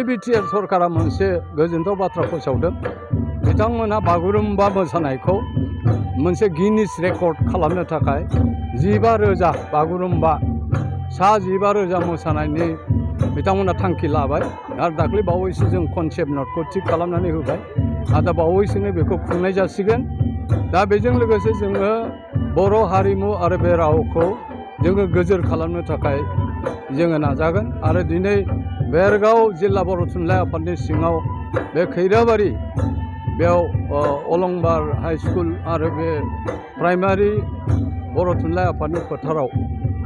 दिनै बिटिआर सरकारा मोनसे गोजोनथाव बाथ्रा फोसावदों। बिथांमोनहा बागुरुम्बा मोसानायखौ मोनसे गिनिस रेकर्ड खालामनो थाखाय 15,000 बागुरुम्बा 15,000 मोसानायनि बिथांमोना थांखि लाबाय आरो दाख्लै बावैसो जों कनसेप्ट नटखौ थिग खालामनानै होबाय आरो बावैसोनो बेखौ खुंनाय जासिगोन। दा बेजों लोगोसे जोङो बर' हारिमु आरो बे रावखौ जोङो गोजोर खालामनो थाखाय जोङो नाजागोन। आरो दिनै बेरगाव जिल्ला बर' थुनलाइ आफादनि सिङाव बे खैराबारि बेयाव अलंबार हाई स्कुल आरो बे प्राइमारि बर' थुनलाइ आफादनि फोथाराव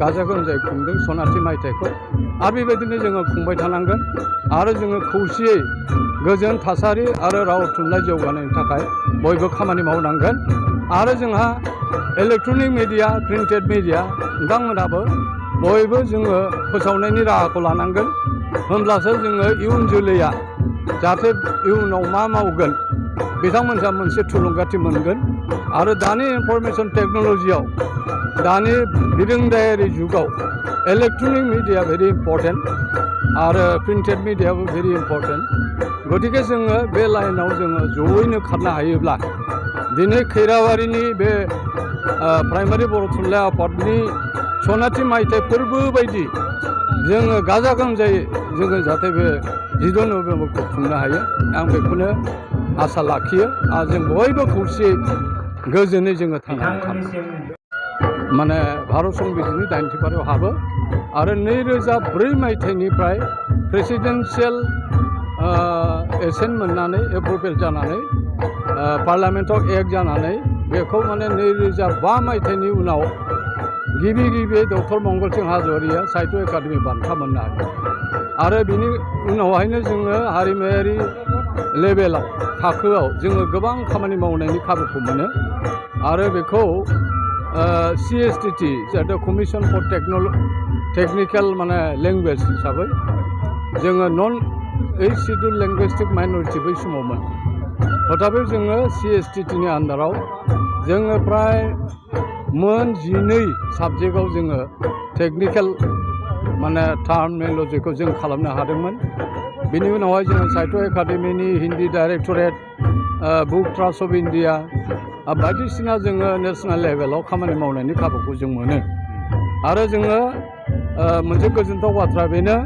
गाजा गोमजायै खुंदों सनाथि मायथाइखौ। आरो बेबायदिनो जोङो खुंबाय थानांगोन आरो जोङो खौसेयै गोजोन थासारि आरो राव थुनलाइ जौगानायनि थाखाय बयबो खामानि मावनांगोन। आरो जोंहा इलेक्ट्रनिक मिडिया प्रिन्टेड मिडिया नोंथांमोनाबो बयबो जोङो फोसावनायनि राहाखौ लानांगोन। होमब्लासो जोङो इयुन जोलैया जाहाथे इयुनाव मा मावगोन बिथांमोनहा मोनसे थुलुंगाथि मोनगोन। आरो दानि इनफरमेशन टेक्न'लजियाव दानि बिरोंदायारि जुगाव इलेक्ट्रनिक मिडिया भेरि इम्परटेन्ट आरो प्रिन्टेड मिडियाबो भेरि इम्परटेन्ट। गतिके जोङो बे लाइनाव जोङो जयैनो खारनो हायोब्ला दिनै खैराबारिनि बे प्राइमारि बर' थुनलाइ आफादनि सनाथि मायथाइ फोरबो बायदि जोङो गाजा गोमजायै जोङो जाहाथे बे 14 नभेम्बरखौ खुंनो हायो आं बेखौनो आसा लाखियो। आरो जों बयबो खौसेयै गोजोनै जोङो थांनानै थानो माने भारत संबिजितनि 90 हाबो आरो 2004 मायथाइनिफ्राय प्रेसिडेन्सियेल एसेन्ट मोननानै एप्रुभेल जानानै पार्लामेन्टआव एक्ट जानानै बेखौ माने 2005 मायथाइनि उनाव गिबियै डक्टर मंगल सिं हाज'वारिया साहित्य एकाडेमि बान्था मोननो हायो। आरो बिनि उनावहायनो जोङो हारिमायारि लेभेलाव थाखोआव जोङो गोबां खामानि मावनायनि खाबुखौ मोनो। आरो बेखौ CSTT जाहाथे कमिसन फर टेक्निकेल माने लेंगुवेज हिसाबै जोङो नन शिड्युल लेंगुइस्टिक माइनरिटि बै समावमोन। तथापि जोङो CSTTनि आन्दाराव जोङो प्राय मोन 12 साबजेक्टआव जोङो टेक्निकेल माने टार्मिनलजिखौ जों खालामनो हादोंमोन। बिनि उनावहाय जोङो साहित्य एकाडेमिनि Hindi directorate book trust of India बायदिसिना जोङो नेसनेल लेभेलाव खामानि मावनायनि खाबुखौ जों मोनो। आरो जोङो मोनसे गोजोनथाव बाथ्रा बेनो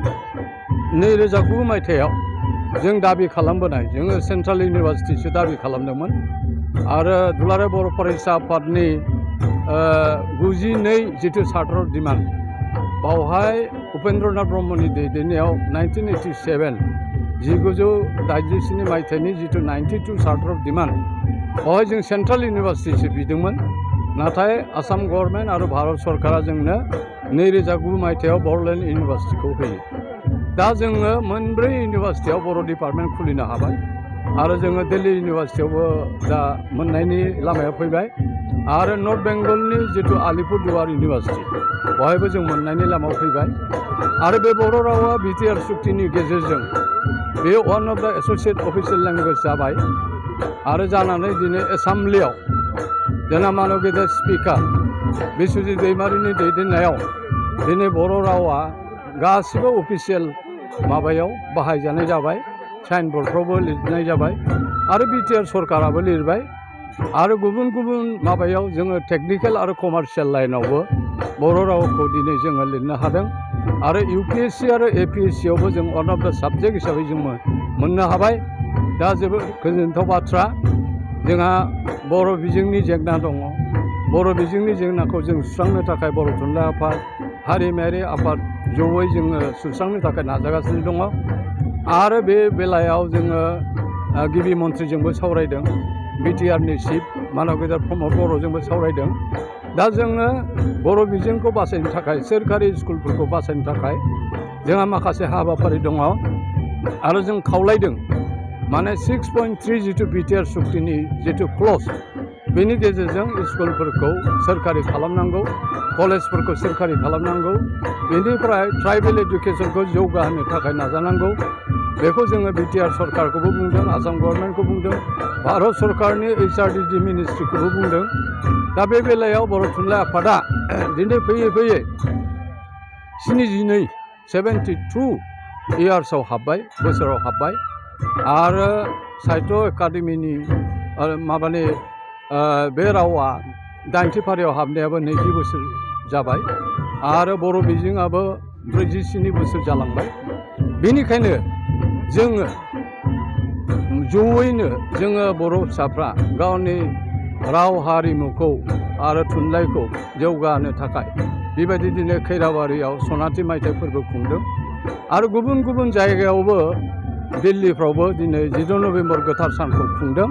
2009 मायथाइयाव जों दाबि खालामबोनाय जोङो सेन्ट्रेल इउनिभार्सिटिसो दाबि खालामदोंमोन। आरो दुलाराय बर' फरायसा आफादनि 92 जिथु चार्टार डिमान्ड बावहाय उपेन्द्रनाथ ब्रह्मनि दैदेननायाव 1987 1987 मायथाइनि जिथु 92 चार्टार अफ डिमान्ड बावहाय जों सेन्ट्रेल इउनिभार्सिटिसो बिदोंमोन। नाथाय आसाम गभर्नमेन्ट आरो भारत सरकारा जोंनो 2009 मायथाइयाव बर'लेण्ड इउनिभार्सिटिखौ होयो। दा जोङो मोनब्रै इउनिभार्सिटियाव बर' डिपार्टमेन्ट खुलिनो हाबाय आरो जोङो दिल्ली इउनिभार्सिटियावबो दा मोननायनि लामायाव फैबाय। आरो नर्थ बेंगलनि जिथु आलिपुरदुवार इउनिभार्सिटि बेवहायबो जों मोननायनि लामायाव फैबाय। आरो बे बर' रावा बिटिआर सुक्तिनि गेजेरजों बे वान अफ द एस'सिएट अफिसियेल लेंगुवेज जाबाय। आरो जानानै दिनै एसेम्ब्लियाव जोंना मानब गेदेर स्पिकार बिस्वजित दैमारिनि दैदेननायाव दिनै बर' रावा गासिबो अफिसियेल माबायाव बाहायजानाय जाबाय। साइनबर्डफ्रावबो लिरनाय जाबाय आरो बिटिआर सरकाराबो लिरबाय। आरो गुबुन गुबुन माबायाव जोङो टेक्निकेल आरो कमार्शियेल लाइनावबो बर' रावखौ दिनै जोङो लिरनो हादों। आरो UPSC आरो APSCयावबो जों वान अफ द साबजेक्ट हिसाबै जों मोननो हाबाय। दा जोबोद गोजोनथाव बाथ्रा। जोंहा बर' बिजोंनि जेंना दङ। बर' बिजोंनि जेंनाखौ जों सुस्रांनो थाखाय बर' थुनलाइ आफाद हारिमायारि आफाद जयै जोङो सुस्रांनो थाखाय नाजागासिनो दङ। आरो बे बेलायाव जोङो गिबि मन्थ्रिजोंबो सावरायदों, बिटिआरनि चिफ मानब गेदेर प्रमद बर'जोंबो सावरायदों। दा जोङो बर' बिजोंखौ बासायनो थाखाय सोरखारि स्कुलफोरखौ बासायनो थाखाय जोंहा माखासे हाबाफारि दङ। आरो जों खावलायदों माने 6.3 जिथु बिटिआर सुक्तिनि जिथु क्लज बेनि गेजेरजों स्कुलफोरखौ सोरखारि खालामनांगौ, कलेजफोरखौ सोरखारि खालामनांगौ, बेनिफ्राय ट्राइबेल एडुकेसनखौ जौगाहोनो थाखाय नाजानांगौ। बेखौ जोङो बिटिआर सरकारखौबो बुंदों, आसाम गभर्नमेन्टखौ बुंदों, भारत सरकारनि HRDD मिनिस्ट्रिखौबो बुंदों। दा बे बेलायाव बर' थुनलाइ आफादा दिनै फैयै फैयै 72 इयार्सआव हाबबाय बोसोराव हाबबाय आरो साहित्य एकाडेमिनि माबानि बे रावा 80 फारियाव हाबनायाबो 20 बोसोर जाबाय आरो बर' बिजोङाबो 47 बोसोर जालांबाय। बेनिखायनो जोङो जयैनो जोङो बर' फिसाफ्रा गावनि राव हारिमुखौ आरो थुनलाइखौ जौगाहोनो थाखाय बेबायदि दिनै खैराबारियाव सनाथि मायथाइ फोरबो खुंदों आरो गुबुन गुबुन जायगायावबो दिल्लीफ्रावबो दिनै 14 नभेम्बर गोथार सानखौ खुंदों।